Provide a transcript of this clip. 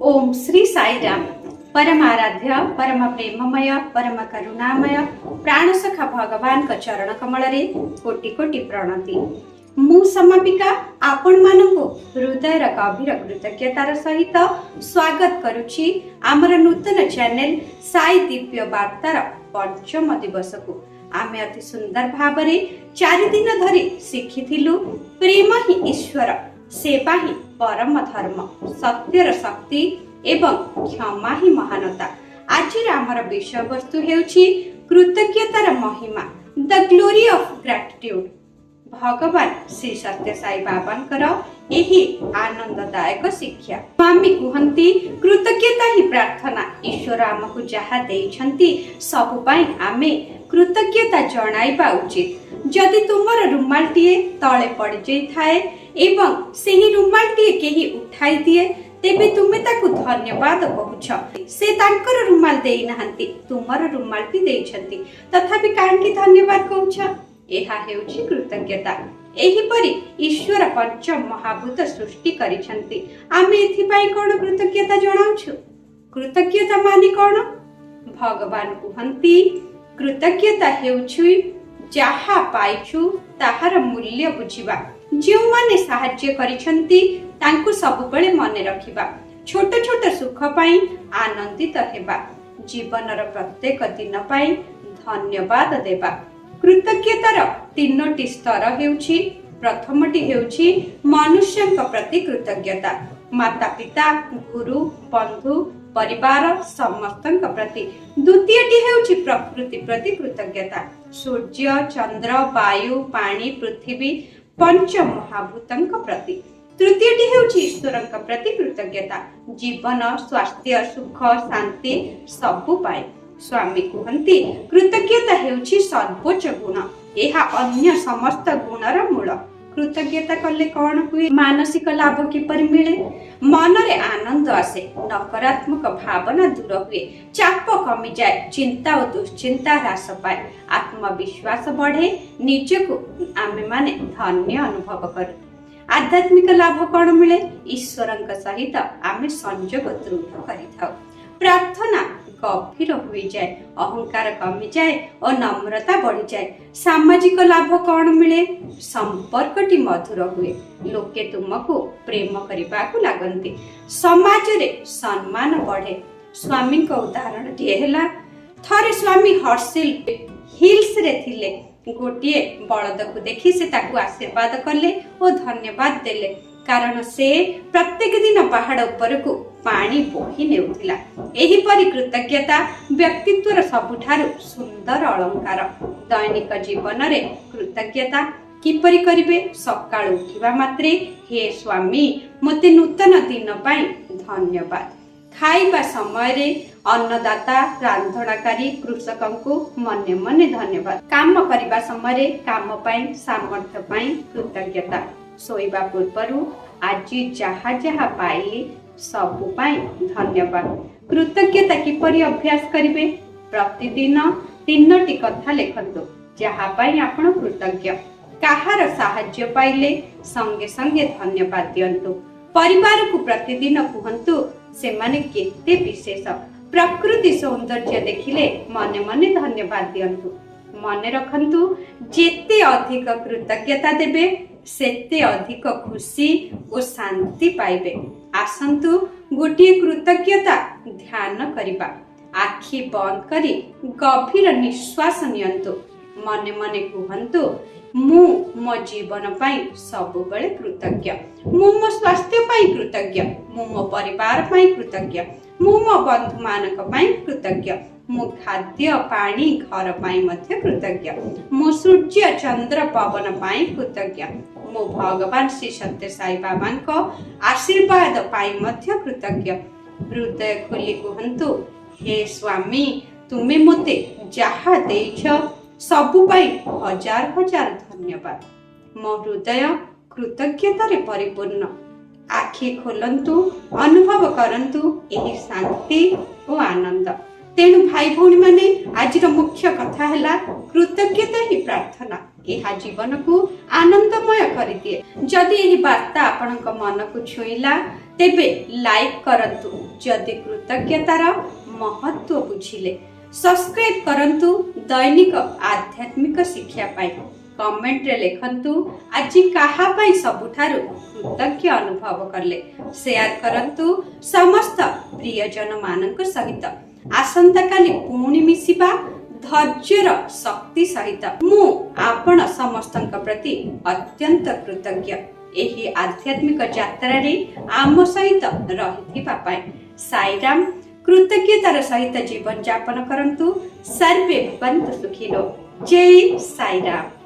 ଓମ୍ ଶ୍ରୀ ସାଇରାମ। ପରମ ଆରାଧ୍ୟ, ପରମ ପ୍ରେମମୟ, ପରମ କରୁଣାମୟ ପ୍ରାଣସଖା ଭଗବାନଙ୍କ ଚରଣ କମଳରେ କୋଟି କୋଟି ପ୍ରଣତି। ମୁଁ ସମାପିକା ଆପଣମାନଙ୍କୁ ହୃଦୟର ଗଭୀର କୃତଜ୍ଞତାର ସହିତ ସ୍ୱାଗତ କରୁଛି ଆମର ନୂତନ ଚ୍ୟାନେଲ ସାଇ ଦିବ୍ୟ ବାର୍ତ୍ତାର ପଞ୍ଚମ ଦିବସକୁ। ଆମେ ଅତି ସୁନ୍ଦର ଭାବରେ 4 ଦିନ ଧରି ଶିଖିଥିଲୁ, ପ୍ରେମ ହିଁ ଈଶ୍ୱର, ସେବା ହିଁ ପରମ ଧର୍ମ, ସତ୍ୟର ଶକ୍ତି ଏବଂ କ୍ଷମା ହିଁ ମହାନତା। ଆଜିର ଆମର ବିଷୟବସ୍ତୁ ହେଉଛି କୃତଜ୍ଞତାର ମହିମା, ଦ ଗ୍ଲୋରି ଅଫ ଗ୍ରାଟିଟ୍ୟୁଡ। ଭଗବାନ ଶ୍ରୀ ସତ୍ୟ ସାଇ ବାବାଙ୍କର ଏହି ଆନନ୍ଦଦାୟକ ଶିକ୍ଷା। ସ୍ୱାମୀ କୁହନ୍ତି, କୃତଜ୍ଞତା ହିଁ ପ୍ରାର୍ଥନା। ଈଶ୍ୱର ଆମକୁ ଯାହା ଦେଇଛନ୍ତି, ସବୁ ପାଇଁ ଆମେ କୃତଜ୍ଞତା ଜଣାଇବା ଉଚିତ। ଯଦି ତୁମର ରୁମାଲଟିଏ ତଳେ ପଡ଼ିଯାଇଥାଏ ଏବଂ ସେହି ରୁମାଲଟିଏ କେହି ଉଠାଇ ଦିଏ, ତେବେ ତୁମେ ତାକୁ ଧନ୍ୟବାଦ କହୁଛ। ସେ ତାଙ୍କର ରୁମାଲ ଦେଇନାହାନ୍ତି, ତୁମର ରୁମାଲଟି ଦେଇଛନ୍ତି। ତଥାପି କାହିଁକି ଧନ୍ୟବାଦ କହୁଛ? ଏହା ହେଉଛି କୃତଜ୍ଞତା। ଏହିପରି ଈଶ୍ୱର ପଞ୍ଚ ମହାଭୂତ ସୃଷ୍ଟି କରିଛନ୍ତି। ଆମେ ଏଥିପାଇଁ କଣ କୃତଜ୍ଞତା ଜଣାଉଛୁ? କୃତଜ୍ଞତା ମାନେ କଣ? ଭଗବାନ କୁହନ୍ତି, କୃତଜ୍ଞତା ହେଉଛି ଯାହା ପାଇଛୁ ତାହାର ମୂଲ୍ୟ ବୁଝିବା, ଯେଉଁମାନେ ସାହାଯ୍ୟ କରିଛନ୍ତି ତାଙ୍କୁ ସବୁବେଳେ ମନେ ରଖିବା, ଛୋଟ ଛୋଟ ସୁଖ ପାଇଁ ଆନନ୍ଦିତ ହେବା, ଜୀବନର ପ୍ରତ୍ୟେକ ଦିନ ପାଇଁ ଧନ୍ୟବାଦ ଦେବା। କୃତଜ୍ଞତାର ତିନୋଟି ସ୍ତର ହେଉଛି। ପ୍ରଥମଟି ହେଉଛି ମନୁଷ୍ୟଙ୍କ ପ୍ରତି କୃତଜ୍ଞତା, ମାତା ପିତା, ଗୁରୁ, ବନ୍ଧୁ, ପରିବାର ସମସ୍ତଙ୍କ ପ୍ରତି। ଦ୍ୱିତୀୟଟି ହେଉଛି ପ୍ରକୃତି ପ୍ରତି କୃତଜ୍ଞତା, ସୂର୍ଯ୍ୟ, ଚନ୍ଦ୍ର, ବାୟୁ, ପାଣି, ପୃଥିବୀ, ପଞ୍ଚ ମହାଭୂତଙ୍କ ପ୍ରତି। ତୃତୀୟଟି ହେଉଛି ଈଶ୍ୱରଙ୍କ ପ୍ରତି କୃତଜ୍ଞତା, ଜୀବନ, ସ୍ୱାସ୍ଥ୍ୟ, ସୁଖ, ଶାନ୍ତି ସବୁ ପାଇଁ। ସ୍ୱାମୀ କୁହନ୍ତି, କୃତଜ୍ଞତା ହେଉଛି ସର୍ବୋଚ୍ଚ ଗୁଣ। ଏହା ଅନ୍ୟ ସମସ୍ତ ଗୁଣର ମୂଳ। କୃତଜ୍ଞତା କଲେ କଣ ହୁଏ? ମାନସିକ ଲାଭ କିପରି ମିଳେ? ମନରେ ଆନନ୍ଦ ଆସେ, ନକାରାତ୍ମକ ଭାବନା ଦୂର ହୁଏ, ଚାପ କମିଯାଏ, ଚିନ୍ତା ଓ ଦୁଶ୍ଚିନ୍ତା ହ୍ରାସ ପାଏ, ଆତ୍ମବିଶ୍ୱାସ ବଢେ, ନିଜକୁ ଆମେମାନେ ଧନ୍ୟ ଅନୁଭବ କରୁ। ଆଧ୍ୟାତ୍ମିକ ଲାଭ କଣ ମିଳେ? ଈଶ୍ୱରଙ୍କ ସହିତ ଆମେ ସଂଯୋଗ ଦୃଢ କରିଥାଉ, ପ୍ରାର୍ଥନା ଗଭୀର ହୋଇଯାଏ, ଅହଙ୍କାର କମିଯାଏ ଓ ନମ୍ରତା ବଢିଯାଏ। ସାମାଜିକ ଲାଭ କଣ ମିଳେ? ସମ୍ପର୍କଟି ମଧୁର ହୁଏ, ଲୋକେ ତୁମକୁ ପ୍ରେମ କରିବାକୁ ଲାଗନ୍ତି, ସମାଜରେ ସମ୍ମାନ ବଢେ। ସ୍ୱାମୀଙ୍କ ଉଦାହରଣଟିଏ ହେଲା, ଥରେ ସ୍ୱାମୀ ହର୍ସିଲ ହିଲ୍ସରେ ଥିଲେ। ଗୋଟିଏ ବଳଦକୁ ଦେଖି ସେ ତାକୁ ଆଶୀର୍ବାଦ କଲେ ଓ ଧନ୍ୟବାଦ ଦେଲେ, କାରଣ ସେ ପ୍ରତ୍ୟେକ ଦିନ ପାହାଡ ଉପରକୁ ପାଣି ବୋହି ନେଉଥିଲା। ଏହିପରି କୃତଜ୍ଞତା ବ୍ୟକ୍ତିତ୍ୱର ସବୁଠାରୁ ସୁନ୍ଦର ଅଳଙ୍କାର। ଦୈନିକ ଜୀବନରେ କୃତଜ୍ଞତା କିପରି କରିବେ? ସକାଳୁ ଉଠିବା ମାତ୍ରେ, ହେ ସ୍ୱାମୀ, ମୋତେ ନୂତନ ଦିନ ପାଇଁ ଧନ୍ୟବାଦ। ଖାଇବା ସମୟରେ ଅନ୍ନଦାତା, ରାନ୍ଧଣାକାରୀ, କୃଷକଙ୍କୁ ମନେ ମନେ ଧନ୍ୟବାଦ। କାମ କରିବା ସମୟରେ କାମ ପାଇଁ, ସାମର୍ଥ୍ୟ ପାଇଁ କୃତଜ୍ଞତା। ଶୋଇବା ପୂର୍ବରୁ ଆଜି ଯାହା ଯାହା ପାଇଲି ସବୁ ପାଇଁ ଧନ୍ୟବାଦ। କୃତଜ୍ଞତା କିପରି ଅଭ୍ୟାସ କରିବେ? ପ୍ରତିଦିନ ତିନୋଟି କଥା ଲେଖନ୍ତୁ ଯାହା ପାଇଁ ଆପଣ କୃତଜ୍ଞ। କାହାର ସାହାଯ୍ୟ ପାଇଲେ ସଙ୍ଗେ ସଙ୍ଗେ ଧନ୍ୟବାଦ ଦିଅନ୍ତୁ। ପରିବାରକୁ ପ୍ରତିଦିନ କୁହନ୍ତୁ ସେମାନେ କେତେ ବିଶେଷ। ପ୍ରକୃତି ସୌନ୍ଦର୍ଯ୍ୟ ଦେଖିଲେ ମନେ ମନେ ଧନ୍ୟବାଦ ଦିଅନ୍ତୁ। ମନେ ରଖନ୍ତୁ, ଯେତେ ଅଧିକ କୃତଜ୍ଞତା ଦେବେ, ସେତେ ଅଧିକ ଖୁସି ଓ ଶାନ୍ତି ପାଇବେ। ଆସନ୍ତୁ ଗୋଟିଏ କୃତଜ୍ଞତା ଧ୍ୟାନ କରିବା। ଆଖି ବନ୍ଦ କରି ଗଭୀର ନିଶ୍ୱାସ ନିଅନ୍ତୁ। ମନେ ମନେ କୁହନ୍ତୁ, ମୁଁ ମୋ ଜୀବନ ପାଇଁ ସବୁବେଳେ କୃତଜ୍ଞ। ମୁଁ ମୋ ସ୍ୱାସ୍ଥ୍ୟ ପାଇଁ କୃତଜ୍ଞ। ମୁଁ ମୋ ପରିବାର ପାଇଁ କୃତଜ୍ଞ। ମୁଁ ମୋ ବନ୍ଧୁମାନଙ୍କ ପାଇଁ କୃତଜ୍ଞ। ମୁଁ ଖାଦ୍ୟ, ପାଣି, ଘର ପାଇଁ ମଧ୍ୟ କୃତଜ୍ଞ। ମୁଁ ସୂର୍ଯ୍ୟ, ଚନ୍ଦ୍ର, ପବନ ପାଇଁ କୃତଜ୍ଞ। ମୁଁ ଭଗବାନ ଶ୍ରୀ ସତ୍ୟ ସାଇ ବାବାଙ୍କ ଆଶୀର୍ବାଦ ପାଇଁ ମଧ୍ୟ କୃତଜ୍ଞ। ହୃଦୟ ଖୋଲି କୁହନ୍ତୁ, ହେ ସ୍ୱାମୀ, ତୁମେ ମୋତେ ଯାହା ଦେଇଛ ସବୁ ପାଇଁ ହଜାର ହଜାର ଧନ୍ୟବାଦ। ମୋ ହୃଦୟ କୃତଜ୍ଞତାରେ ପରିପୂର୍ଣ୍ଣ। ଆଖି ଖୋଲନ୍ତୁ, ଅନୁଭବ କରନ୍ତୁ ଏହି ଶାନ୍ତି ଓ ଆନନ୍ଦ। ତେଣୁ ଭାଇ ଭଉଣୀମାନେ, ଆଜିର ମୁଖ୍ୟ କଥା ହେଲା, କୃତଜ୍ଞତା ହିଁ ପ୍ରାର୍ଥନା। ଏହା ଜୀବନକୁ ଆନନ୍ଦମୟ କରିଦିଏ। ଯଦି ଏହି ବାର୍ତ୍ତା ଆପଣଙ୍କ ମନକୁ ଛୁଇଁଲା, ତେବେ ତେବେ ଲାଇକ୍ କରନ୍ତୁ ଯଦି କୃତଜ୍ଞତାର ମହତ୍ଵ ବୁଝିଲେ। ସବସ୍କ୍ରାଇବ କରନ୍ତୁ ଦୈନିକ ଆଧ୍ୟାତ୍ମିକ ଶିକ୍ଷା ପାଇଁ। କମେଣ୍ଟରେ ଲେଖନ୍ତୁ ଆଜି କାହା ପାଇଁ ସବୁଠାରୁ କୃତଜ୍ଞ ଅନୁଭବ କଲେ। ସେୟାର କରନ୍ତୁ ସମସ୍ତ ପ୍ରିୟଜନ ମାନଙ୍କ ସହିତ। ଆସନ୍ତାକାଲି ପୁଣି ମିଶିବା ଧୈର୍ଯ୍ୟର ଶକ୍ତି ସହିତ। ମୁଁ ଆପଣ ସମସ୍ତଙ୍କ ପ୍ରତି ଅତ୍ୟନ୍ତ କୃତଜ୍ଞ ଏହି ଆଧ୍ୟାତ୍ମିକ ଯାତ୍ରାରେ ଆମ ସହିତ ରହିଥିବା ପାଇଁ। ସାଇରାମ। କୃତଜ୍ଞତାର ସହିତ ଜୀବନ ଯାପନ କରନ୍ତୁ। ସର୍ବେ ଭବନ୍ତୁ ସୁଖିନୋ। ଜୟ ସାଇରାମ।